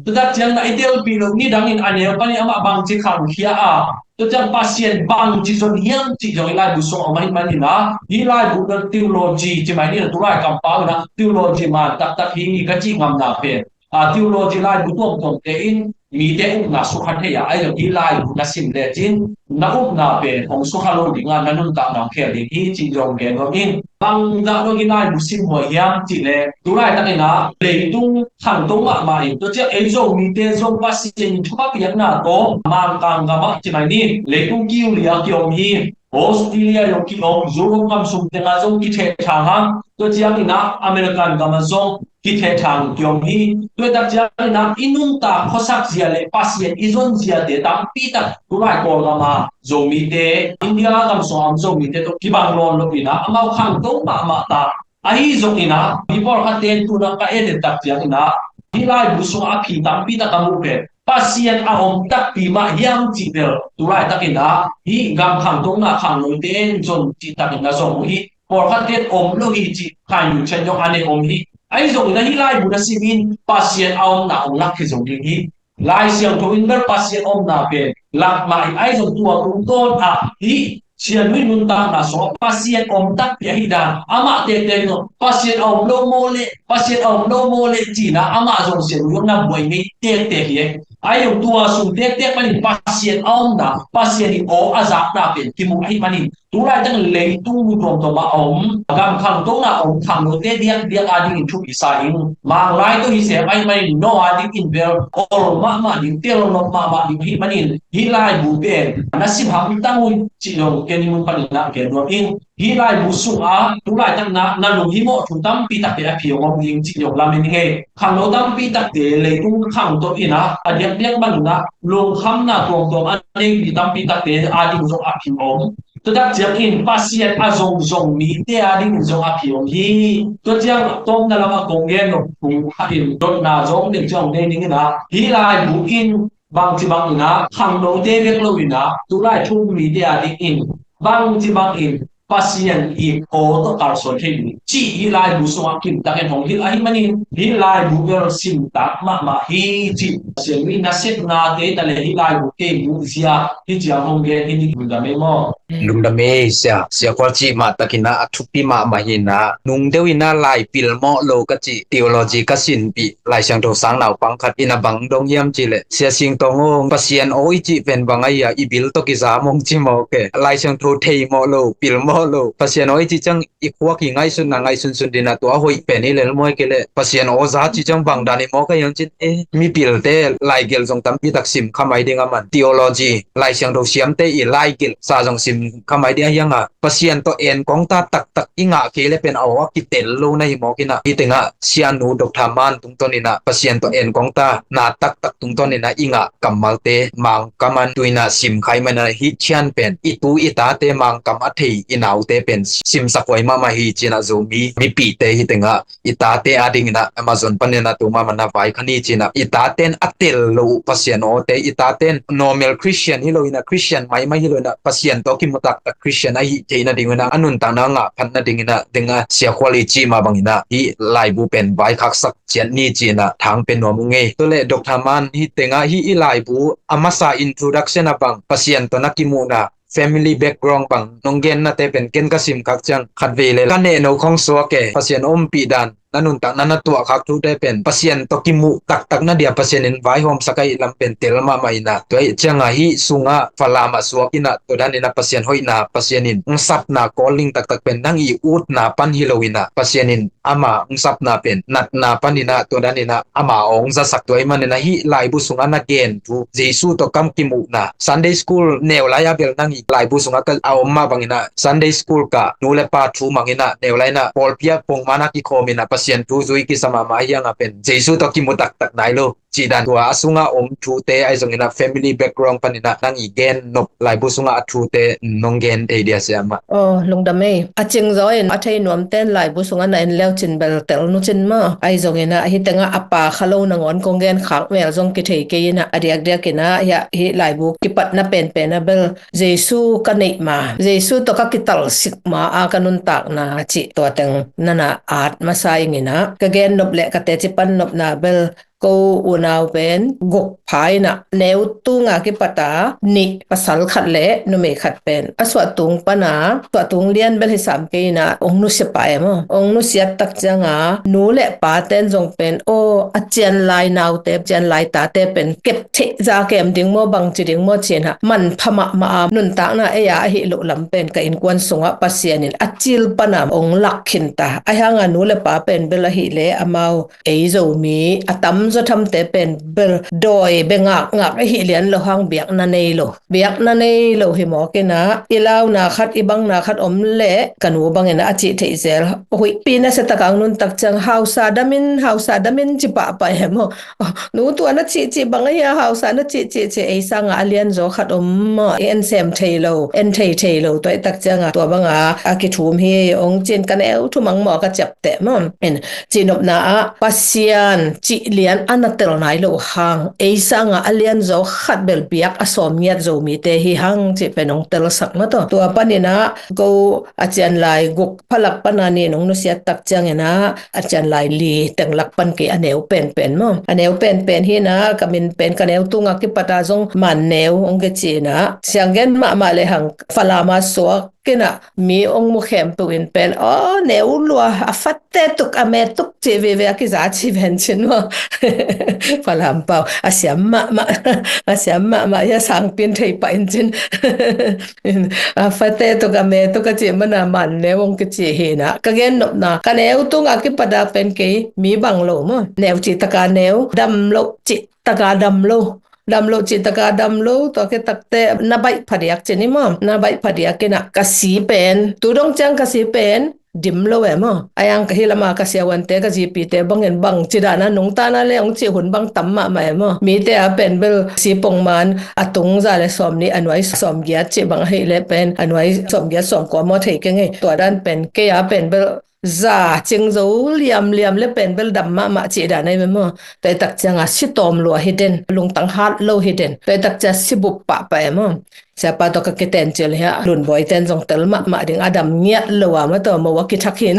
Tutak ciang na i telpih loh ni dangin a neu panin amah bangci khangkhia a, tua ciang Pasian bangci zon hiam cih zong hih laibu sung a om ahih manin ah, hih laibu na theology ci mai ni na tulai kampau na theology man taktak hi ka cih ngamna pen. A theology laibu tuamtuamte in mite upna sukha thei a, ahi zong hih laibu na sim lecin na upna pen hong sukha lo ding a, na nuntakna hong khel ding hi cih zong gen nuam ing. Bangzah dong hih laibu sim huai hiam cih le, tulaitakin ah leitung khangto mahmah in, tua ciang ei Zomite zong Pasian in thupha piakna tawh Mangkang gam ah ci mai ni, leitung kiuli a kiom hi. Australia zong kiom, Europe gam sung tengah zong kithehthang a, tua ciangin ah American gam ah zong kithehthang kiom hi. Tua tak ciangin ah i nuntak khuasak zia le Pasian i zon ziate tampi tak tulai Kawlgam a Zomite, India gam sung a om Zomite tawh kibang lawn lo in ah amau khangto mahmah ta. Ahi zongin ah mi pawlkhatte tu-in ah ka et tak ciangin ah hih laibu sungah a phi tampi tak a muh pen Pasian a om takpi mah hiam cih bel tulaitakin ah hih gam khangtona khangnote in zon cih takin a zong uh hi. Pawlkhatte in om lo hi cih Khainu Chan zong a nei om hi. Ahi zongin ah hih laibu na sim in Pasian a omna hong lak hi zong ding hi. Lai Siangtho in bel Pasian omna pen lak mah hi. Ahi zong tua tungtawn ah hih Sianu i nuntakna sungah Pasian om takpi ahih dan amah tektek in Pasian a om lo maw leh, Pasian a om lo maw leh cih in ah amah zong Sianu zong na buai ngei tektek hi. Ahi zong tua sung tektek panin Pasian a omna, Pasian in aw a zakna pen kimu ahih manin tulaitang leitung mu tuamtuam a om gam khangtona a om khangnote diakdiak a dingin thupi sa ing. Manglai tawh hi sem ahih manin no a dingin bel ol mahmah ding, tel nop mahmah ding ahih manin hih laibu pen na sim hamtang uh cih zong ken i mun panin ah gen nuam ing. Hih laibu sungah tulaitak na na lunghimawh thu tampi takte a phi hong om ding cih zong lamen ing ei. Khangno tampi takte leitung khangto in ah a diakdiak bangin ah lungkhamna tuamtuam a nei mi tampi takte a ding zong a phi hong om. Tua tak ciangin Pasian a zongzong mite a dingin zong a phi om hi. Tua ciang tawmna lamah kong gen nop phung khat in dotna zong ding ciang nei ning in ah hih laibu in bangci bangin ah khangnote bek lo in ah tulai thu-um mite a dingin bangci bangin Pasian i aw tawh kalsuan thei ding cih hih laibu sungah kimtakin hong hilh ahih manin hih laibu bel simtak mahmah hi cih Pasian mi nasepnate ta le hih laibu kei muhzia hi ciang hong gen hi. Ning lungdam ei maw? Lungdam ei sia, sia Khual cih mah takin ah a thupi mahmah hi in ah, nung deuh in ah lai pilmawh lo ka cih theology ka sinpih Lai Siangtho sang naupang khat in a bang dong hiam cih leh, Sia Sing Tawng aw, Pasian aw i cih pen bang ahi a, i bil tawh kiza mawng ci mawk e. Lai Siangtho theimawh lo, pilmawh lo, Pasian aw i cih ciang i khuak i ngaihsutna ngaihsunsun ding in ah tua hoih pen hi lel maw, ahih kei leh Pasian aw za cih ciang bang dan hi mawk a hiam cin e. Mipilte laigelh zong tampi tak sim kha mai ding a man, theology Lai Siangtho siamte i laigelh sa zong sim kha mai ding a hiang a, Pasian tawh enkawngta taktak i ngah kei le pen a aw a kitel lo na hi mawk in ah, hih tengah Sianu Doctor Man tungtawn in ah Pasian tawh enkawngta na taktak tungtawn in ah i ngah kammalte Mangkam ah tu in ah sim kha ahih manin ah hih ciang pen i tu i tate Mangkam a thei i naute pen simsak huai mahmah hi ci in ah Zomi mipite hih tengah i tate a dingin ah Amazon panin ah tu mahmah na vai kha ni ci in ah, i tate in a tel lo uh Pasian awte, i tate in normal Christian hi lo in ah, Christian maimai hi lo in ah, Pasian tawh kimu taktak Christian ahi theihna ding in ah a nuntakna ngah phatna ding in ah, ding a Sia Khual i cih mah bangin ah hih laibu pen vaikhaksak ciat ni ci in ah thang pe nuam ung ei. Tua leh Doctor Man, hih tengah hih i laibu a masa introduction ah bang Pasian tawh na kimuhna family background bang nong gennate pen ken ka sim khak ciang khatvei le ka nehno khong suak e. Pasian ompih dan, na nuntakna na tuahkhak thute pen Pasian tawh kimuh taktak na dia Pasian in vaihawmsak ahih lam pen tel mahmah in ah, tua ahih ciangah hih sungah Falam ah suak in ah tua dan in ah Pasian hoihna, Pasian in hong sapna calling taktak pen nang i utna pan hi lo in ah, Pasian in ama hong sapna pen natna pan in ah tua dan in ah ama hong zasak, tua ahih manin ah hih laibu sungah na gen thu Jesu tawh ka kimuhna, Sunday school neu lai a bel nang i laibu sungah ka a om mah bangin ah Sunday school ka nu le pa thu mangin ah neu lai in ah pawlpi ah pongman a kikhawm in ah Pasian thu zui kisa mahmah a hiang a pen Jesu tawh kimu taktak nai lo cih dan, tua a sungah om thute ahi zongin ah family background panin ah nang i gen nop laibu sungah a thute nong gen thei dia sia mah. Aw, lungdam ei. A cing zaw in a thei nuamte in laibu sungah na en leu cin bel tel nu cin maw. Ahi zongin ah hih tengah a pa kha lo nangawn kong gen khak mel zong kithei kei in ah, a diakdiak in ah hih laibu kipatna penpen ah bel Jesu ka neih ma, Jesu tawh ka kitalsik ma a ka nuntakna cih tua teng na na at masa ing. Inah ka gen nop le ka teci pan nopna bel ko unau pen guk pha inah neu tunga kipata nih, pasal khat le numei khat pen a suahtung pana, suahtung lian bel hi sam kei inah ong nusia pah e maw. Ong nusiat tak cianga nu le paten zong pen aw, a cianlai naute, cianlai tate pen kep theih za kem ding maw, bangci ding maw ci inah manpha mahmah a, nuntakna ei a ahih loh lam pen ka innkuan sungah Pasian in a cil pana ong lak khin ta. Ahi hanga nu le pa pen bel ahih le amau ei Zomi a tamzaw thamte pen bel dawi bia ngakngak ahih lian lo hang biakna nei lo. Biakna nei lo hi mawk inah i launa khat, i bangna khat om le ka nu bangin a cih theih zel. Huihpi nasia taka ong nuntak ciang hausa damin, hausa damin ci pahpah e maw. Nu tua na cihcih bang ahi a, hausa na cihcih ci, ei sanga a lianzaw khat om maw, i ensem thei lo, en thei thei lo, tua i tak cianga tua banga a kithum hi ong cin ka neu thumang maw ka ciapteh maw. In cihnopna ah Pasian cih lian a na tel nai lo hang ei sanga a lianzaw khat bel biak a sawm ngiat Zomite hi hang cih pen ong telsak maw taw. Tua paninah ko a cianlai guk phalak pana nin ong nusiat tak cianginah a cianlai li tenglak pan kei a neu penpen maw. A neu penpen hinah ka min pen ka neu tunga kipata zong Man Neu ong kici inah sianggen mahmah le hang Falam a suak kinah mi ong mu khempeuh in pen aw neu lua, a fate tuk a me tuk ci veve a kiza ci ven cin maw. Falam pau a siam mahmah, a siam mahmah hi a sangpin thei pah in cin. A fate tuk a me tuk a cih mana Man Neu ong kici hinah ka gen nopna ka neu tunga kipata pen kei mi bang lo maw. Neu cih taka neu, dam lo cih taka dam lo. Dam lo cih taka dam lo, tua kitakte na baih phadiak cin hi maw. Na baih phadiak inah ka si pen tu dong ciang ka si pen dim lo e maw. A yang ka hi lama ka siavuante, ka zipite bangin bang ci dana nungtana le ong cih hun bang tam mahmah e maw. Mite a pen bel si pongman a tung za le sawm nih, a nuai sawm giat cih bang ahih le pen a nuai sawm giat sawm kua maw thei keng e. Tua dan pen kei a pen bel za cing zo liamliam le pen bel dam mahmah cih dan ahi ve maw. Tua i tak cianga si tawm lua hi den, lungtang hat lo hi den. Tua i tak cianga si bup pahpah e maw. Siapa tawh ka kiten cil hi a, Lunbawi ten zong tel mahmah ding, a dam ngiat lo a maw taw, mo a kithak hin.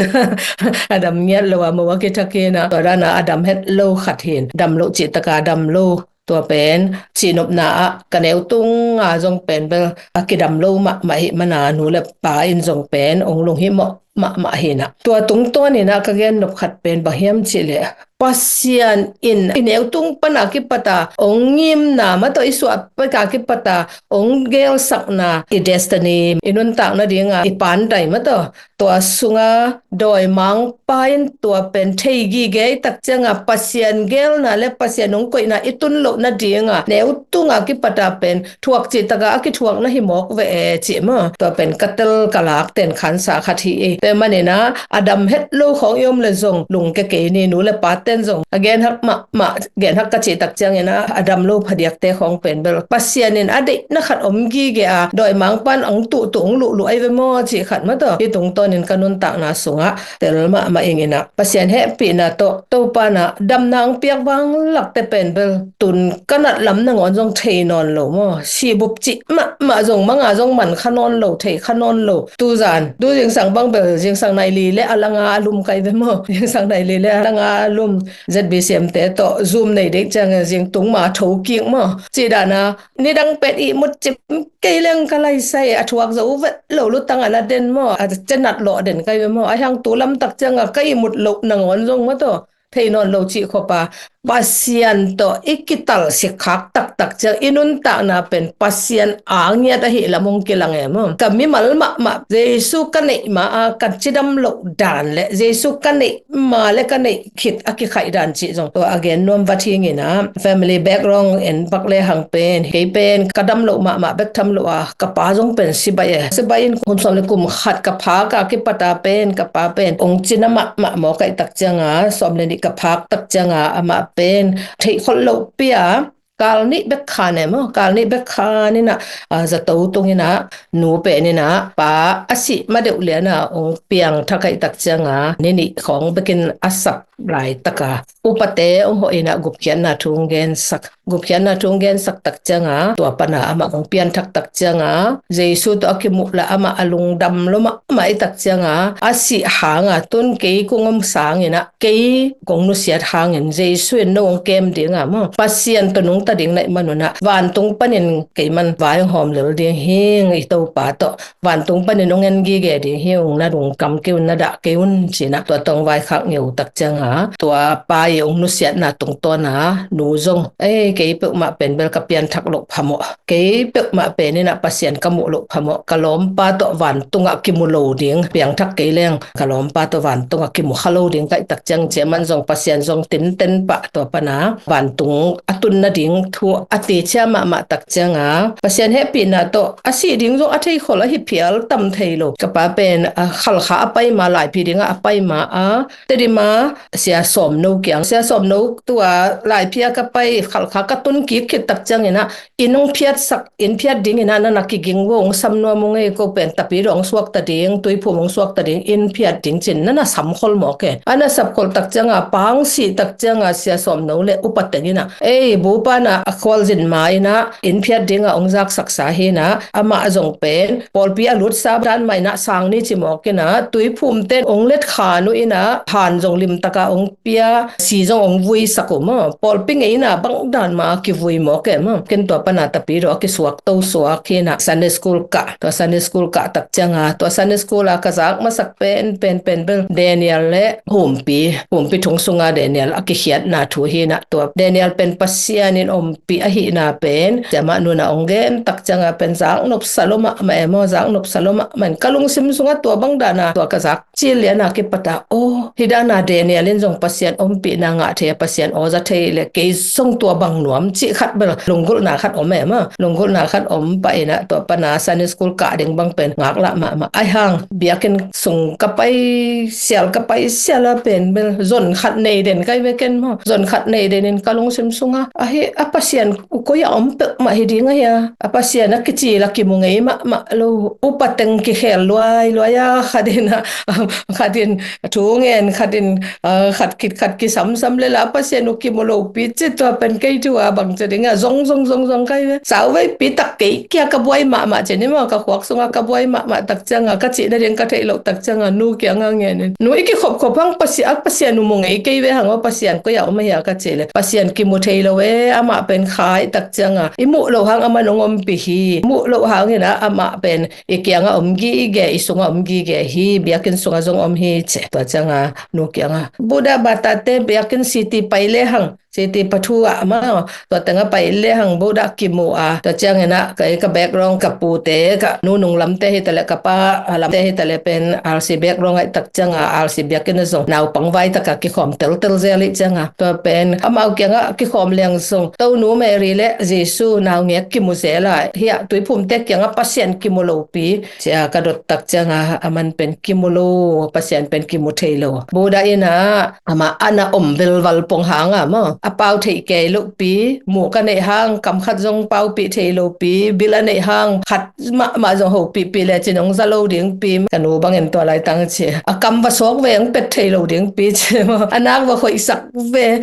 A dam ngiat lo a, mo a kithak hin a, tua dana a dam het lo khat hin, dam lo cih taka dam lo. Tua pen cihnopna ah ka neu tunga zong pen bel a kidam lo mahmah hi mana nu le pa in zong pen ong lunghimawh mahmah hinah. Tua tungtawn inah ka gen nop khat pen bang hiam cih leh Pasian in i neu tung pana kipata ong ngimna maw taw, i suah peka kipata ong gelsakna, i destiny, i nuntak nadinga i pandai maw taw, tua sunga dawimangpa in tua pen thei gige i tak cianga Pasian gelna le Pasian ong koihna i tun loh nadinga neu tunga kipata pen thuak cih taka a kithuak na hi mawk ve e cih maw. Tua pen ka tel ka lak ten khansa khat hi e. Tua maninah a dam het lo khawng i om le zong lungke kei ni, nu le pa ten zong a genhak mahmah, genhak ka cih tak cianginah a dam lo phadiakte khawng pen bel Pasian in a deihna khat om gige a, dawimangpan ang tuhtuh ong luhluh ahi ve maw cih khat maw taw. Hi tungtawnin ka nuntakna sungah tel mahmah inginah Pasian hehpihna tawh Topa na damna ang piak vanglakte pen bel tun ka nat lam nangawn zong thei nawn lo maw. Si bup cih mahmah zong manga zong man kha nawn lo, thei kha nawn lo. Tuzan tu zingsang bang bel zingsang nai li le a langa a lum kai ve maw. Zingsang nai li le a langa a lum Z B C M te tawh Zoom nei dek ciang zing tung ma tho kik maw. Cih dana nidang pen ihmut cip kei leng ka laisai a thuak zo vet lo lutang a na den maw, a cenat lawh den kai ve maw. A hiang tu lamtak cianga ka ihmut loh nangawn zong maw taw thei nawn lo cih khawpa Pasian tawh i kitalsik khak taktak ciang i nuntakna pen Pasian a ngiat ahih lam ong kilang e maw. Ka mimal mahmah Jesu ka neih ma a ka cidam loh dan le Jesu ka neih ma le ka neih khit a kikhaih dan cih zong tua a gen nuam va thingin a family background en bak le hang pen kei pen ka dam loh mahmah bek tham loh a ka pa zong pen sibai e. Sibai in kum sawm le kum khat ka phak a kipata pen ka pa pen ong cina mahmah maw kaih tak cianga sawm le nih ka phak tak cianga amah pen theih kholh loh pia kal nih bek khan e maw, kal nih bek khan inah, a, zato tung inah, nu pen inah pa a sih ma deuh lianah hong piangthak ahih tak cianga ni nih khawng bekin a sap laitaka upate hong hawh inah gupkhiatna thu hong gensak. Gupkhiatna thu hong gensak tak cianga tua pana amah hong pianthak tak cianga Jesu tawh a kimuh la amah a lungdam lo mahmah ahih tak cianga a sih hanga tun kei kong om sanginah kei kong nusiat hangin Jesu in no hong kem dinga maw, Pasian tawh nungta ding na hih manunah vantung panin kei man vai hong hawm lel ding hing, i Topa tawh vantung panin hong en gige ding hi ung, na lungkam kei un, na dah kei un cinah tua tawh hong vaikhak ngeu tak cianga tua pa i hong nusiatna tungtawna nu zong, ei, kei peuhmah pen bel ka pianthak loh phamawh, kei peuhmah pen inah Pasian ka muh loh phamawh, ka lawmpa tawh vantungah kimu lo ding, piangthak kei leng ka lawmpa tawh vantungah kimu kha lo ding ka hih tak ciang cia man zong Pasian zong tinten pah tua pana vantung a tun nading thu a teci mahmah tak cianga Pasian hehpihna tawh a sih ding zong a theikhol ahi phial tam thei lo. Ka pa pen, a, Khalkha a pai ma, Laiphi dingah a pai ma a, Tedim a Sia Sawmno kiang, Sia Sawmno tua Laiphi a ka pai Khalkha ka tun kik khit tak cianginah inn hong phiatsak, inn phiat dinginah na na kiging vo, hong sam nuam ung ei, ko pen Tapidaw hong suakta ding, Tuiphum hong suakta ding, inn phiat ding cin na na samkhol mawk e. A na sapkhol tak cianga pa hong sih tak cianga Sia Sawmno le upa teng inah, ei, bupa na a khualzin ma inah inn phiat dinga hong zaksaksa hinah, amah zong pen pawlpi a lutsa dan mah inah sang ni ci mawk inah Tuiphum ten hong let khan uh inah han zong limtaka hong pia, si zong hong vuisak uh maw, pawlpi ngeina bangdan ma kivui mawk e maw. Ken tua pana Tapidaw a kisuak to suak hinah Sunday school kah, tua Sunday school kah tak cianga tua Sunday school a ka zak masak pen pen pen bel Daniel le Humpi, Humpi thong sunga Daniel a kikhiatna thu hinah, tua Daniel pen Pasian in ompih ahihna pen cia mah nuna hong gen tak cianga pen zak nopsa lo mahmah e maw, zak nopsa lo mahmah in ka lungsim sungah tua bangdana tua ka zak cil liana kipata, aw, hih dana Daniel in zong Pasian ompihna ngah thei a, Pasian aw za thei le kei zong tua bang nuam cih khat bel lunggulhna khat om e maw, lunggulhna khat om pah inah tua pana Sunday school kah ding bang pen ngaklah mahmah. Aihang biakinn sung ka pai sial, ka pai sial a pen bel zon khat nei den kai ve ken maw, zon khat nei den in ka lungsim sunga ahi a Pasian uh koi a om peuhmah hi ding ahi a, a Pasian a kici la kimu ngei mahmah lo, upa teng kikhel luai luai a, khat in a, khat in thu ngen, khat in, a, khat khit khat kisamsam le la Pasian uh kimu lopi ci, tua pen kei thu a bang ci ding a, zong zong zong zong kai ve. Sauveipi tak kei kia ka buai mahmah ci ni maw, ka khuak sunga ka buai mahmah tak cianga ka cih nading ka theih loh tak cianga nu kianga ngen in, nu, i kikhopkhop hang Pasi-, a Pasian uh mu ngei kei ve hang aw, Pasian koi a om ahi a ka cih le, Pasian kimu thei lo e, amah pen khai tak cianga i muh loh hang aman hong ompih hi, muh loh hangin a amah pen i kianga om gige, i sunga om gige hi, biakinn sunga zong om hi ci. Tua cianga nu kianga, Buddha bata te biakinn city pai le hang, city pathu ah maw, tua tenga pai le hang Buddha kimu a, tua ciangin a ka, ka background ka pute, ka nu Nunglam te hi ta le ka pa, a, Lam te hi ta le pen R C background ahih tak cianga R C biakinn a zong naupang vai taka kikhawm teltel zel ahih cianga, tua pen amau kianga kikhawm leng zong Tonu Mary le Jesu naungek kimu zel a, hiah Tuiphum te kianga Pasian kimu lopi cia ka dot tak cianga aman pen kimu lo, Pasian pen kimu thei lo. Buddha in a amah ana om velval pong hanga maw, a pau theih kei lopi, muh ka neih hang kam khat zong paupih thei lopi, bil a neih hang khat mahmah zong hopihpih lecin hong za lo dingpi, ka nu bangin tua laitang ci, a kam va sawk ve hong pet thei lo dingpi ci maw, a nak va hoihsak ve,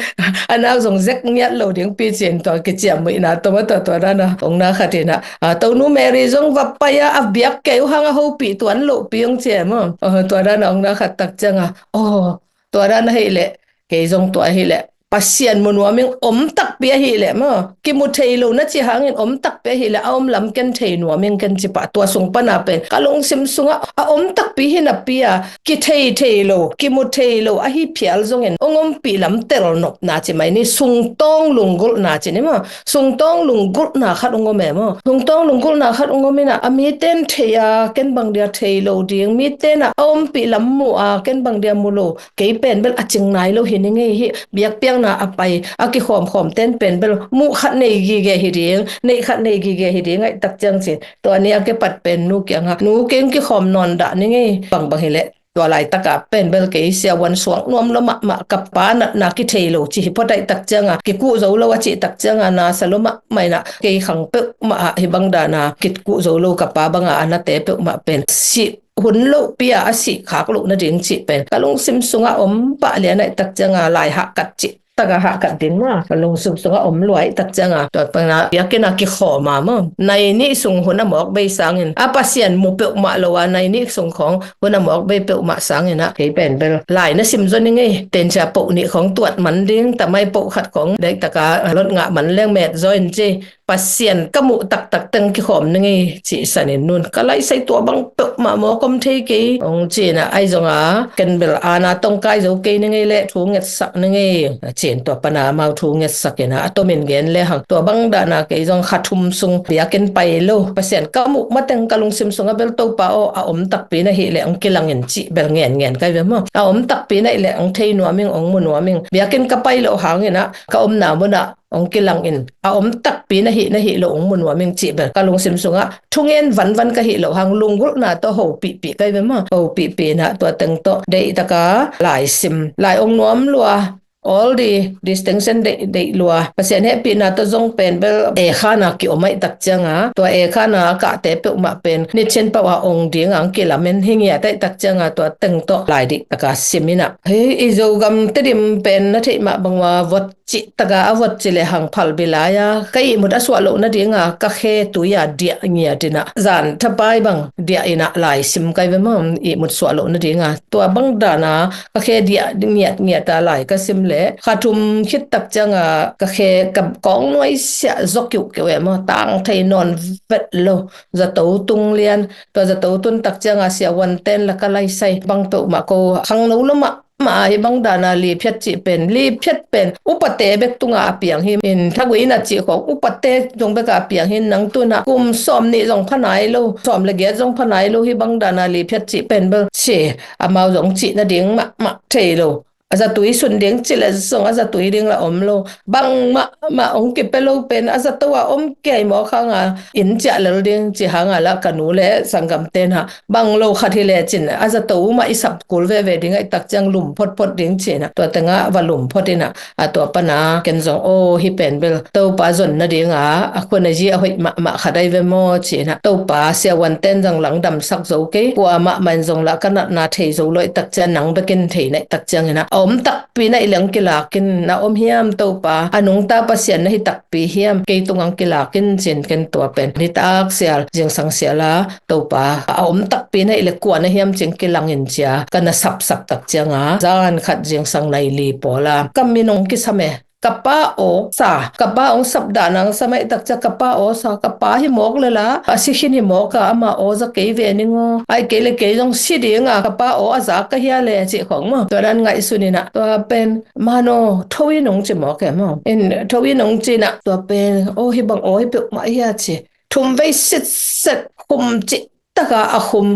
a nak zong zek ngiat lo dingpi ci in tua kiciammuihna tawm a, tua tua dana hong na khat in a, a, Tonu Mary zong va pai a, a biak kei uh hang a hopih tuan lohpi hong ci maw. Tua dana hong na khat tak cianga, aw, tua dan ahih leh, kei zong tua ahih leh Pasian mu nuam ing, om takpi ahih leh maw, kimu thei lo na ci hangin om takpi ahih leh a om lam ken thei nuam ing ken ci pah. Tua sung pana pen ka lungsim sungah a om takpi hi napi a, kithei thei lo, kimu thei lo ahi phial zongin hong ompih lam telnopna ci mai ni, sungtawng lunggulhna ci ni maw, sungtawng lunggulhna khat hong om e maw, sungtawng lunggulhna khat hong om in a, a mite in thei a ken bang dia thei lo ding, mite in a ompih lam mu a ken bang dia mu lo, kei pen bel a cing nai lo hi ni ngei hi, biakpiakna a pai a kikhawmkhawm ten pen bel muh khat nei gige hi ding, neih khat nei gige hi ding ahih tak ciang cin. Tua ni a kipat pen nu kianga, nu keng kikhawm nawn dah ni ngei, bangbang hileh Tua laitaka pen bel kei siavuan suak nuam lua mahmah, ka pa natna kithei lo cih hi phot ahih tak cianga, kikuh zo lo a cih tak cianga, nasa lua mahmah inah kei khang peuhmah ah hih bang dana kikuh zo lo ka pa banga a nate peuhmah pen sih hun lohpi a a sih khak loh nading cih pen ka lungsim sungah om pah lian ahih tak cianga lai hahkat cih taka hahkat ding maw, ka lungsim sungah om lua ahih tak cianga, tua pana biakinn a kikhawm a maw, nai nih sung hun a mawk bei sangin, a Pasian mu peuhmah lo a nai nih sung khawng hun a mawk bei peuhmah sangin ah kei pen bel lai na sim zaw ning ei, tencia poh nih khawng tuat man ding, tamai poh khat khawng daihtaka lot ngah man leng met zaw in ci. Pasian ka muh taktak teng kikhawm ning ei cih sanin nun ka laisai, tua bang peuhmah mawk om thei kei hong ci inah, ahi zonga ken bel ana tongkai zo kei ning ei leh thu ngetsak ning ei a ci in, tua pana amau thu ngetsak inah a tomin gen lehang, tua bang dana kei zong kha thum sung biakinn pai lo, Pasian ka muh mateng ka lungsim sungah bel Topa aw, a om takpi na hih leh hong kilang in cih bel ngenngen kai ve maw. A om takpi na hih leh hong thei nuam ing, hong mu nuam ing. Biakinn ka pai loh hangin ah ka omna munah hong kilang in, a om takpi na hih na hih loh hong mu nuam ing cih bel ka lungsim sungah thungen vanvan ka hih loh hang lunggulhna tawh hopihpih kai ve maw. Hopihpih inah tua teng tawh daihtaka lai sim, lai ong nuam lua, all the distinction deih, deih lua, Pasian hehpihna tawh zong pen bel ekhana kiom ahih tak cianga, tua ekhana a kahte peuhmah pen nichin pau a ong dinga hong kilamen hi ngiat ahih tak cianga, tua teng tawh lai dihtaka sim inah, hei, i Zogam Tedim pen na theih mah bang ua vot cih taka a vot ci lehang phalbi lai a ka ihmut a suah loh nadinga ka khe tui a diah ngiat inah, zan thapai bang diah inah lai sim kai ve maw, ihmut suah loh nadinga. Tua bang dana ka khe diah ngiat ngiat a lai ka sim leh kha thum khit tak cianga ka khe ka kawng nuaisiah zaw kiuhkiuh e maw, tang thei nawn vet lo. Zato tung lian, tua zato tun tak cianga siavuan ten la ka laisai, bang peuhmah ko khangno lua mah mah a, hih bang dana liphiat cih pen, liphiat pen upate bek tunga a piang hi in, thagui na cih khawng upate zong beka a piang hi in, nang tunah kum sawm nih zong pha nai lo, sawm le giat zong pha nai lo, hih bang dana liphiat cih pen bel ci, amau zong cih nading mahmah thei lo. A zatui sun ding ci le zong a zatui ding la om lo. Bangmah mah hong kipia lo pen a zato a om kei mawk hanga inn ciah lel ding ci hanga la ka nu le sanggam ten ha bang lo khat hi lecin a zato mah i sap kul veve ding ahih tak ciang lum photphot ding cina, tua tengah va lum phot ina, a tua pana ken zong aw hih pen bel Topa zon nadinga a khua na zi a hoih mahmah khat ahi ve maw cina, Topa siavuan ten zong langdamsak zo kei, kua mahmah in zong lah ka natna thei zo lo ahih tak ciang nang bekin thei na ahih tak ciangina a om takpi na i leng kilakin na om hiam Topa, a nungta Pasian na hi takpi hiam kei tungang kilakin cin ken tua pen nitak sial zingsang siala Topa a om takpi na i le kua na hiam cing kilangin cia ka na sapsap tak cianga zan khat zingsang nai li pawla ka minung kisam e. Ka pa aw sa, ka pa ong sap dah nang sa maih tak cia ka pa aw sa, ka pa hi mawk lela a si khin hi mawk a ama aw za kei ve ning aw, ai kei le kei zong si dinga ka pa aw a zak ka hia le cih khong maw. Tua dan ngaihsun ina tua pen mano tho i nung ci mawk e maw. In tho i nung cina tua pen aw hi bang aw hi peuhmah hia ci thum vei sitset khum cih taka a khum.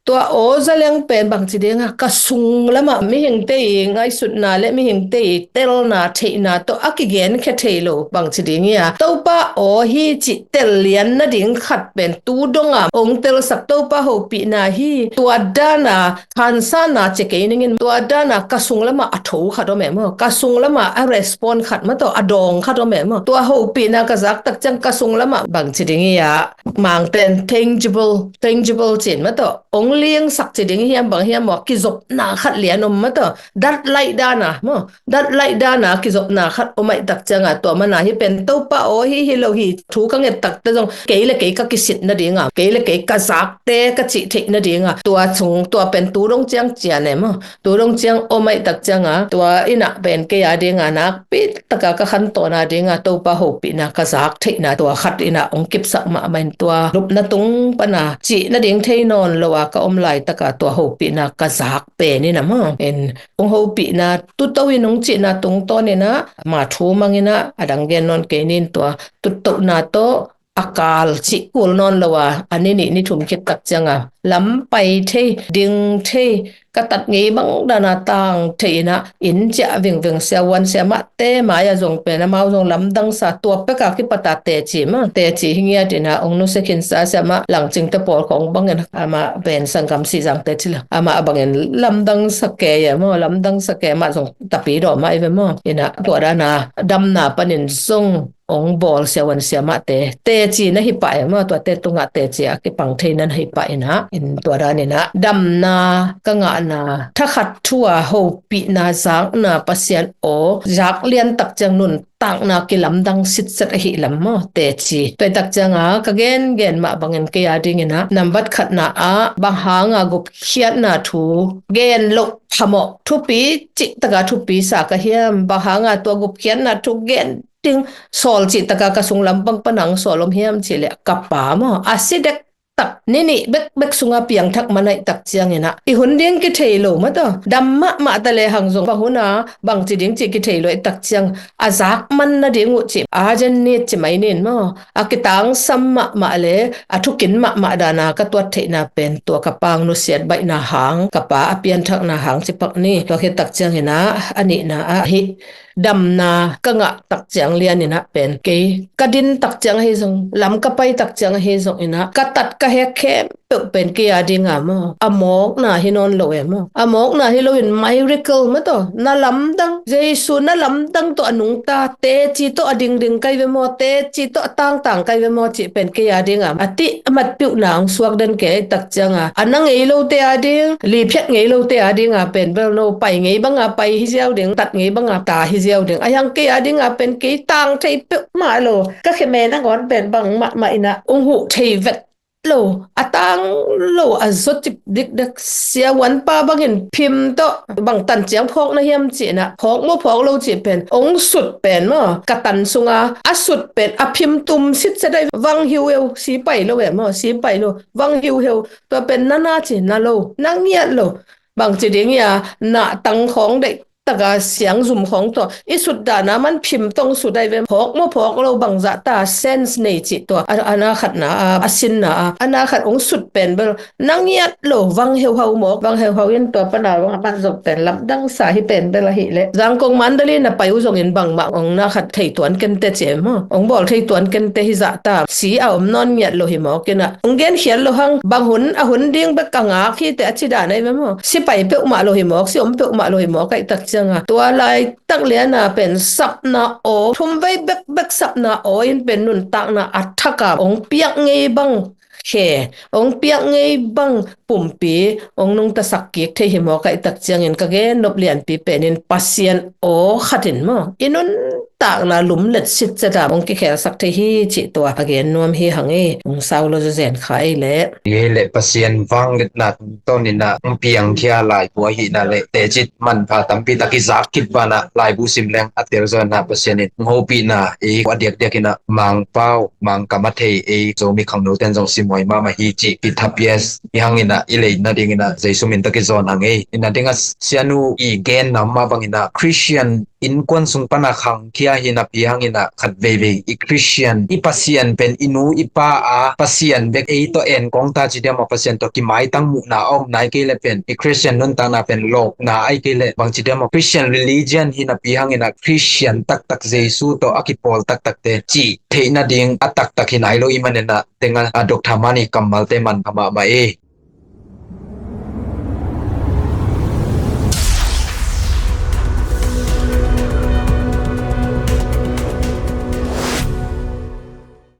Tua aw za leng pen bangci dinga ka sung lamah mihingte i ngaihsutna le mihingte i telna theihna tawh a kigenkhia thei lo bangci ding ia Topa aw hi cih tel lian nading khat pen tu donga ong telsak Topa hopihna hi. Tua dana khansana cia kei ningin tua dana ka sung lamah a tho khat om e maw, ka sung lamah a respond khat maw tawh a dawng khat om e maw. Tua hopihna ka zak tak ciang ka sung lamah bangci ding ia Mangten tangible, tangible cin maw tawh ong lingsak ci ding hiam bang hiam maw, kizopna khat lian om maw tawh dat laih dana maw, dat laih dana kizopna khat om ahih tak cianga tua mana hi pen Topa aw hi hi lo hi thu ka nget takte zong kei le kei ka kisit nadinga kei le kei ka zakte ka cih theih nadinga tua chung tua pen tu dong ciang cian e maw. Tu dong ciang om ahih tak cianga tua ina pen kei a dinga nakpi taka ka khantawn a dinga Topa hopihna ka zak theihna tua khat ina ong kipsak mahmah in tua lupna tung pana cih nading thei nawn lo a ka om laitaka tua hopihna ka zak pen ina maw. In ong hopihna tuto in ong cihna tungtawn ina ma thu mang ina a dang gen nawn kei nin tua tutohna tawh a kal cih kul nawn lo a a ni nih ni thum khit tak cianga lam pai thei, ding thei, ka tat ngei bang dana tang thei inah, inn ciah vingving siavuan siamahte mai-ah zong pen amau zong lamdangsa, tua peka kipata teci mah, teci hi ngiat inah ong nusia khinsa siamah Langcingte pawl khong bangin amah pen sanggam Sihzangte ci lo, amah bangin lamdangsa kei e maw, lamdangsa kei, amah zong tapi dawh mah i ve maw. Inah tua dana damna panin zong ong bawl siavuan siamahte teci na hi pah e maw, tuate tungah teci a kipang thei na hi pah inah, in tua dan inah damna ka ngahna, thakhat thu-a hopihna, zakna, Pasian aw zak lian tak ciang nuntakna kilamdang sitset ahi lam maw, teci. Tua i tak cianga ka gengen mah bangin kei a dinginah nambat khatna ah bang hanga gupkhiatna thu gen loh phamawh, thupi cihtaka thupi sa ka hiam, bang hanga tua gupkhiatna thu gen ding sawl cihtaka ka sunglam pang pan ang sawl om hiam cihleh ka pa maw, a si dektak ni nih bekbek sunga piangthak man ahih tak cianginah i hun ding kithei lo mataw, dam mahmah ta lehang zong bang huna bangci ding cih kithei lo ahih tak ciang a zak man nading uh cih a zen nit ci mai nin maw, a kitangsam mahmah le a thukin mahmah dana ka tuat theihna pen tua ka pa ong nusiat baihna hang, ka pa a pianthakna hang ci pak ni. Tua khit tak cianginah a nihna ah hih damna ka ngah tak ciang lianinah pen kei ka din tak ciang ahi zong, lam ka pai tak ciang ahi zonginah ka tat ka hek khempeuh pen kei a dinga maw, a mawkna hi nawn lo e maw, a mawkna hi loin miracle mataw, na lamdang, Jesu na lamdang tawh a nungta, teci tawh a dingding kai ve maw, teci tawh a tangtang kai ve maw cih pen kei a dinga a tih a matpiuhna ong suak den kei ahih tak cianga, a na ngei lote a ding, liphiat ngei lote a dinga pen bel no pai ngei banga pai hi ziau ding, tat ngei banga ta hi ziau ding, a hiang kei a dinga pen kei tang thei peuhmah lo, ka kheme nangawn pen bang mahmah inah ong huh thei vet lo, a tang lo, a zawcip dikdek, siavuanpa bangin phim tawh bang tan ciang phawk na hiam cihnah, phawk maw phawk lo cih pen ong sut pen maw, ka tan sunga a sut pen a phim tum sitset ahi, vang hiuheu, si pai lo e maw, si pai lo, vang hiuheu, tua pen na na ci na lo, na ngiat lo, bangci ding ia, na tang khawng deih taka siangzum khawng tawh i sut dana man phim tawh ong sut ahi ve, phawk maw phawk lo, bangzah ta sense nei cih tua a, a na khatna a, a sinna a, a na khat ong sut pen bel na ngiat lo, vang heuhau mawk, vang heuhau in tua pana bang a man zong pen lamdangsa hi pen bel ahih leh Zangkong Mandalay na pai uh zongin bangmah ong na khat thei tuan kente ci e maw, ong bawl thei tuan kente hi zah ta, si a om nawn ngiat lo hi mawk inah ong genkhiat lo hang, bang hun a hun ding bek ka ngak hi teh a ci dan ahi ve maw, si pai peuhmah lo hi mawk, si om peuhmah lo hi mawk ahih tak cianga tua laitak liana pen sapna aw, thumvei bekbek sapna aw in pen nuntakna a thaka ong piak ngei bang khe, ong piak ngei bang pumpi ong nungtasak kik thei hi mawk ahih tak ciangin ka gen nop lianpi penin Pasian aw khatin maw, i nuntakna lumlet sitset a ong kikhelsak thei hi cih tua a gen nuam hi hang e. Ong sau lo zazen kha ei leh. Hi leh Pasian vangliatna tungtawninah ong piangkhia laibu ahihna leh tecit manpha tampi tak i zak kip banah laibu sim leng a telzawnah Pasian in ong hopihna ei a diakdiakinah Mangpau, Mangkam a thei ei Zomi khangnoten zong simawi mahmah hi cih kithapias i hanginah i leitna dinginah Jesu min tawh kizawn hang ei. Ina dinga sianu i genna mah banginah Christian innkuan sung pana khangkhia hi napi hanginah khat veivei i Christian, i Pasian pen i nu i pa a Pasian bek ei tawh en kawng ta ci diam aw, Pasian tawh kimaitang muhna a om nai kei leh pen i Christian nuntakna pen lawkna ai kei leh bang ci diam aw, Christian religion hi napi hanginah Christian taktak Jesu tawh a kipawl taktakte cih theihna ding a taktak hi nai lo i maninah tenga a Doctor Mani kammalte man amah mah ei.